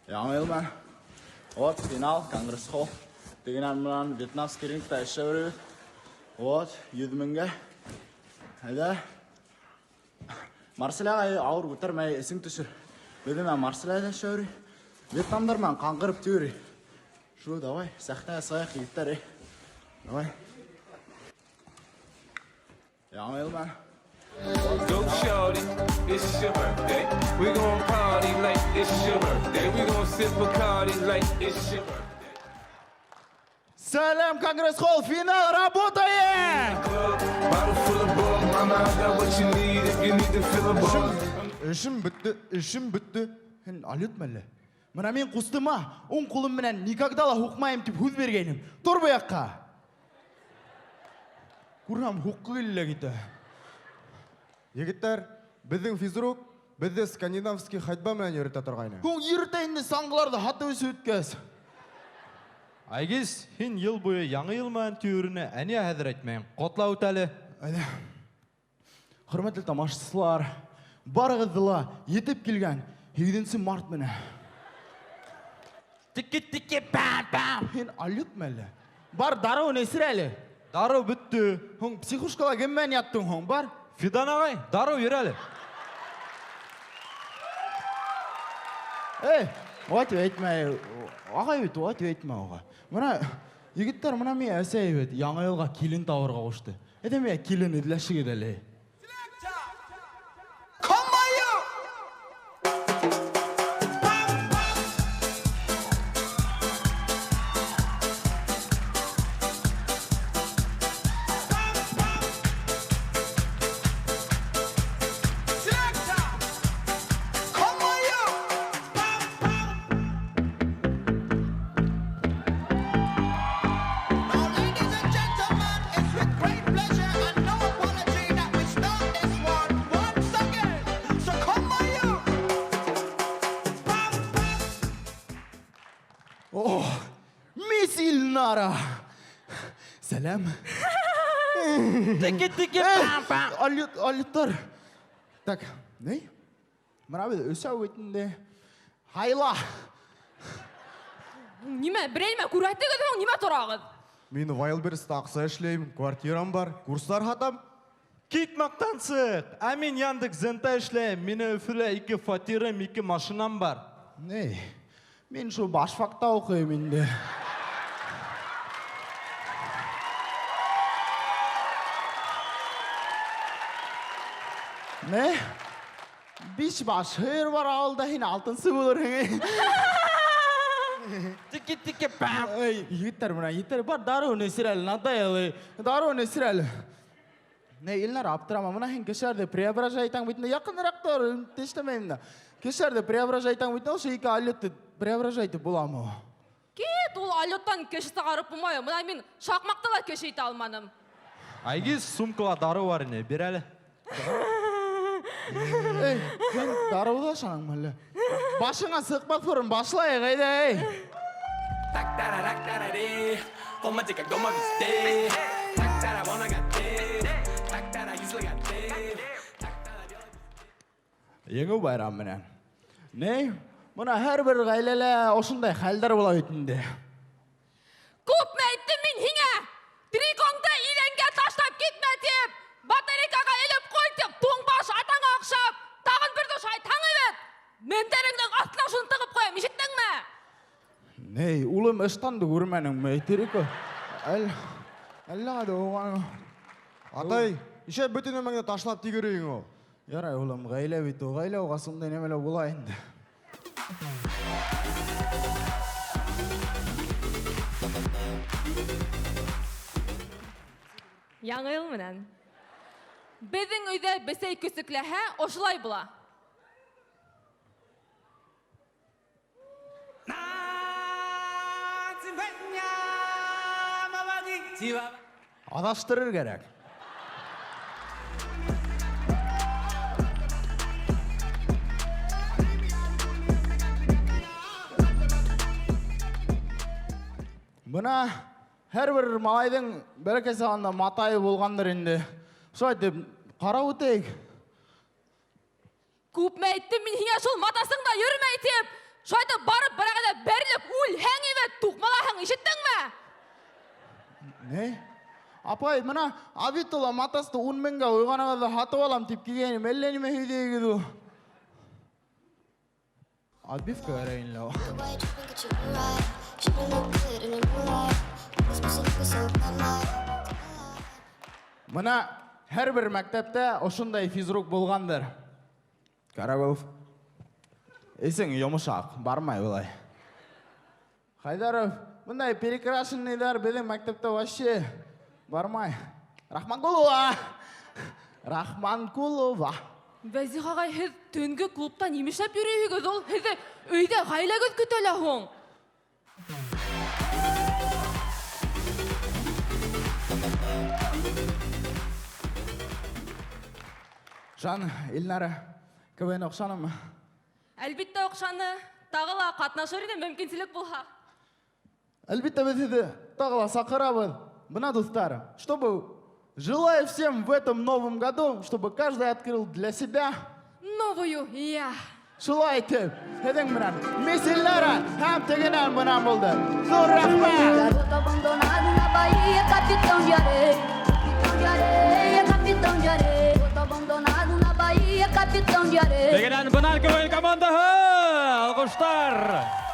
Яңы йыл менән. Вот, финал, конгресс-холл. Тегенән менән вьетнамский рингта эшләп йөрөбөҙ. Вот, 100 меңгә. Әйҙә. Марсель ағай ауыр күтәрмәй, эсең төшөр. Беҙҙең менән Марсель ағай ҙа эшләп йөрөй. Вьетнамдар менән ҡаңғырып йөрөй. Шу, давай, сәхнәгә сығайыҡ, егеттәр, эй. Давай. Яңы йыл менән. Go shorty, it's your birthday. We gon' party like it's your birthday. We gon' sip Bacardi like it's your birthday. Сәләм, Конгресс-холл, финал работает! Club, bottle full of bug. Mama, I got what you need if you need to fill a bug. Эшем бөттө, эшем бөттө. Һин алйотмо әллә? Бына мин ҡустыма уң ҡулым менән никогда ла һуҡмайым тип һүҙ биргәйнем. Тор был яҡҡа. Күрәм, һуҡҡы килә китә. Егеттәр, беҙҙең физрук беҙҙе скандинавский ходьба менән йөрөтә торғайны. Һуң йөрөтә инде саңғыларҙы һатып эсеп бөткәс. Айгиз, һин йыл буйы яңы йыл менән тиеү, ә ниңә хәҙер әйтмәйең? Ҡотлап үт әле. Әйҙә. Хөрмәтле тамашасылар, барығыҙҙы ла етеп килгән 8 март менән. Тики-тики пам-пам. Һин алйотмо әллә? Бар, дарыуын эсер әле. Дарыу бөттө. Һуң психушкала кем менән яттың һуң? Бар. Фидан ағай, дарыу бир әле. Эй, улай тип әйтмә. Ағай бит, улай тип әйтмә уға. Бына, егеттәр, бына миңә әсәй бит яңы йылға килен табырға ҡушты. Әйҙә миңә килен эҙләшегеҙ әле. Now, ladies and gentlemen, it's with great pleasure and no apology that we start this one once again. So come on, you. О, мисс Илнара! Сәләм. Тики-тики пам-пам. Алйот, алйоттар. Так, ни? Бына беҙ өсәү бит инде. Һайла. Нимә, берәй нәмә күрһәтегеҙ һуң, нимә торағыҙ? Мин Wildberries-та аҡса эшләйем, квартирам бар, курстар һатам. Кит маҡтансыҡ. Ә мин Яндекс.Зента эшләйем. Минең Өфөлә 2 фатирым, 2 машинам бар. Ни? Мин шул башфакта уҡыйым инде. Ни? 5 баш һыйыр бар ауылда, һин алтынсы булырһың. Тики-тики пам. Эй, егеттәр, бына егеттәр, бар, дарыуын эсер әле, надоел. Дарыуын эсер әле. Не, Илнар, аптырама, бына һин кешеләрҙе преображать итәң бит инде, яҡыныраҡ тор, тешләмәйем дә. Кешеләрҙе преображать итәң бит инде, ошо ике алйотто преображать итеп буламы? Кит, ул алйоттан кеше сығарып булмай. Бына мин шаҡмаҡты ла кеше итә алманым. Айгиз, сумкала дарыу бар ине, бир әле. Эй, һин дарыуҙы ашаныңмы әллә? Башыңа сыҡмаҫ борон башлайыҡ, әйҙә, эй. Еңеү байрамы менән. Ни? Бына һәр бер ғаиләлә ошондай хәлдәр була бит инде. Күпме әйттем мин һиңә? Трикоңды иҙәнгә ташлап китмә тип, батарейкаға элеп ҡуй тип, туңбаш атаңа оҡшап, тағын бер душ айтһаң бит. Мендәреңдең аҫтына шуны тығып ҡуям, ишеттеңме? Ней, улым, ыштанды күрмәнеңме? Трико. Әллә ҡайҙа уған. Атай, нишләп бөтөн нәмәңде ташлап тигерейең ул? Ярай, улым, ғаилә бит ул. Ғаилә уға шундай нәмәләр була инде. Яңы йыл менән. Беҙҙең өйҙә бесәй көсөкләһә, ошолай була. Аҙаштырыр кәрәк. Бына һәр бер малайҙың бәләкәй сағында матайы булғандыр инде. Шулай итеп, ҡарап үтәйек. Күпме әйттем мин һиңә шул матасың да йөрөмәй тип. Шулай итеп барып берәгәдә бәрелеп үлһәң ине, туҡмалаһың, ишеттеңме? Не? Апай, мына Авитола матасты 10 меңгә уйғанығыҙҙы һатып алам тип килгәйнем, әллә нимә һөйләйһегеҙ ул. Отбивка кәрәк лә. Мына һәр бер мәктәптә ошондай физрук булғандыр. Карагулов. Эсең йомшаҡ, бармай былай. Хайдаров, бындай перекрашенныйҙар беҙҙең мәктәптә вообще бармай. Рахманкулова. Рахманкулова. Вәзих ағай, һеҙ төнгө клубта нимә эшләп йөрөйһөгөҙ ул? Һеҙҙе өйҙә ғаиләгеҙ көтә лә һуң. Жан, Илнара, КВН оҡшанымы? Әлбиттә оҡшаны. Тағы ла ҡатнашыр инем мөмкинселек булһа. Әлбиттә, беҙ һеҙҙе тағы ла саҡырабыҙ. Бына, дуҫтар, чтобы желаю всем в этом новом году, чтобы каждый открыл для себя новую я. Шулай итеп, һеҙҙең менән Мисс Илнара һәм тегенән бынан булды. Ҙур рәхмәт! Garoto abandonado na Bahia, capitão de areia. Capitão de areia, capitão de areia. Garoto abandonado na Bahia, capitão de areia. Тегенән бынан КВН командаһы! Алҡыштар!